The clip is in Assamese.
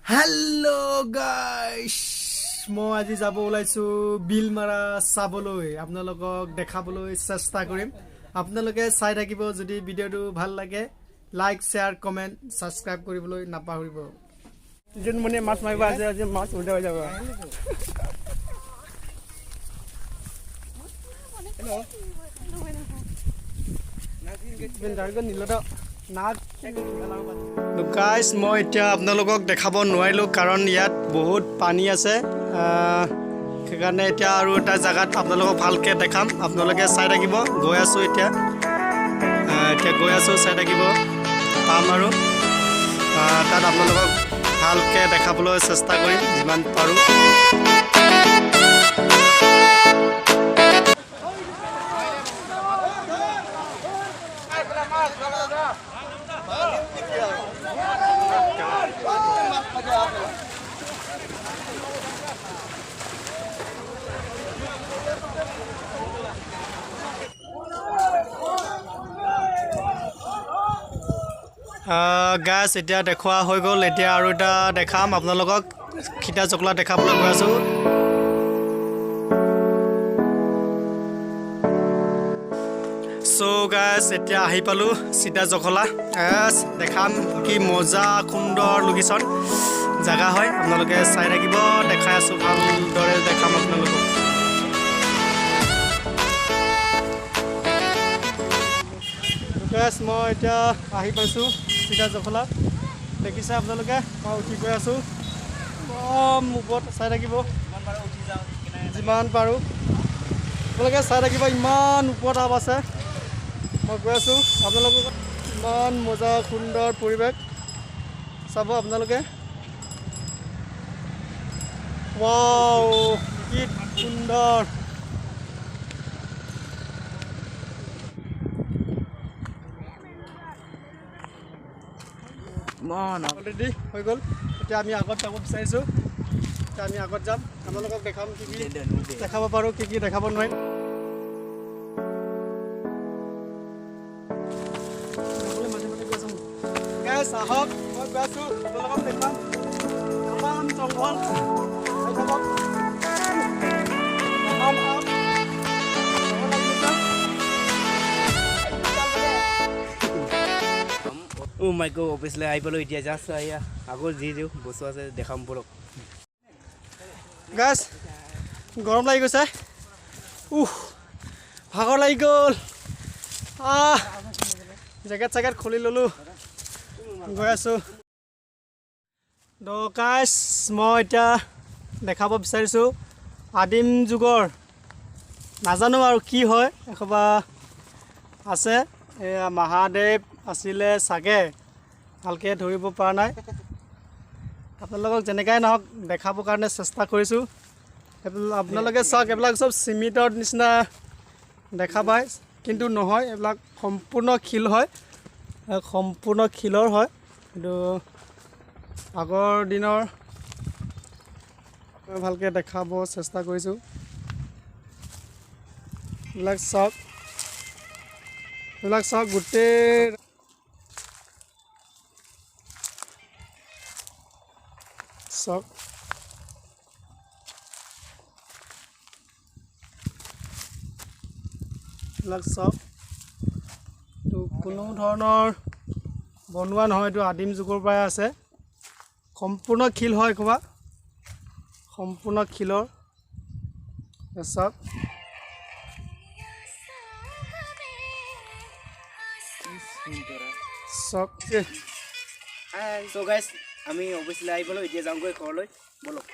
হেল্ল' গাইছ, মই আজি যাব ওলাইছোঁ বিলমাৰা চাবলৈ। আপোনালোকক দেখাবলৈ চেষ্টা কৰিম, আপোনালোকে চাই থাকিব। যদি ভিডিঅ'টো ভাল লাগে লাইক, শ্বেয়াৰ, কমেণ্ট, ছাবস্ক্ৰাইব কৰিবলৈ নাপাহৰিব। যোনমণি মাছ মাৰিব আছে, আজি মাছ উঠাব যাব। গাইছ, মই এতিয়া আপোনালোকক দেখাব নোৱাৰিলোঁ, কাৰণ ইয়াত বহুত পানী আছে। সেইকাৰণে এতিয়া আৰু এটা জেগাত আপোনালোকক ভালকৈ দেখাম, আপোনালোকে চাই থাকিব। গৈ আছোঁ এতিয়া, এতিয়া গৈ আছোঁ, চাই থাকিব পাম আৰু তাত আপোনালোকক ভালকৈ দেখাবলৈ চেষ্টা কৰিম যিমান পাৰোঁ। গাছ এতিয়া দেখুওৱা হৈ গ'ল। এতিয়া আৰু এটা দেখাম আপোনালোকক, সীতা জখলা দেখাবলৈ গৈ আছোঁ। চ' গাছ, এতিয়া আহি পালোঁ সীতা জখলা। দেখাম কি মজা সুন্দৰ লোকেশ্যন জেগা হয়, আপোনালোকে চাই থাকিব। দেখাই আছোঁ, ভালদৰে দেখাম আপোনালোকক। গাছ, মই এতিয়া আহি পাইছোঁ সীতা জখলা, দেখিছে আপোনালোকে। মই উঠি গৈ আছোঁ একদম ওপৰত, চাই থাকিব যিমান পাৰোঁ আপোনালোকে চাই থাকিব। ইমান ওপৰত আপ আছে, মই গৈ আছোঁ আপোনালোকক। ইমান মজা সুন্দৰ পৰিৱেশ চাব আপোনালোকে। ৱাও, কি সুন্দৰ। অলৰেডি হৈ গ'ল। এতিয়া আমি আগত যাব বিচাৰিছোঁ। এতিয়া আমি আগত যাম, আপোনালোকক দেখাম কি কি দেখাব পাৰোঁ, কি কি দেখাব নোৱাৰিম। আহক, মই গৈ আছোঁ, আপোনালোকক দেখুৱাম তামাম জংঘল। চাই থাকক, তামাম আম। অ' মাইক অফিচলৈ আহি পালোঁ এতিয়া জাষ্ট। এয়া আকৌ যি যি বস্তু আছে দেখাম ব'লক। গাছ, গৰম লাগি গৈছে, উহ ভাগৰ লাগি গ'ল। আহ, জেকেট চেকেট খুলি ল'লোঁ, গৈ আছোঁ। গাইছ, মই এতিয়া দেখাব বিচাৰিছোঁ আদিম যুগৰ, নাজানো আৰু কি হয়, এসোপা আছে। এয়া মহাদেৱ আছিলে চাগে, ভালকৈ ধৰিব পৰা নাই। আপোনালোকক যেনেকাই নহওক দেখাবৰ কাৰণে চেষ্টা কৰিছোঁ। আপোনালোকে চাওক, এইবিলাক চব চিমেণ্টৰ নিচিনা দেখা পায়, কিন্তু নহয়, এইবিলাক সম্পূৰ্ণ শিল হয়, সম্পূৰ্ণ শিলৰ হয়। কিন্তু আগৰ দিনৰ মই ভালকৈ দেখাব চেষ্টা কৰিছোঁ। এইবিলাক চাওক, এইবিলাক চাওক গোটেই। চাওক, এইবিলাক চাওক, এইটো কোনো ধৰণৰ বনোৱা নহয়, এইটো আদিম যুগৰ পৰাই আছে। সম্পূৰ্ণ শিল হয়, ক'বা সম্পূৰ্ণ শিলৰ। চাওক, চাওক। চ' গাইছ, আমি অফিচলৈ আহি পালোঁ, এতিয়া যাওঁগৈ ঘৰলৈ ব'লক।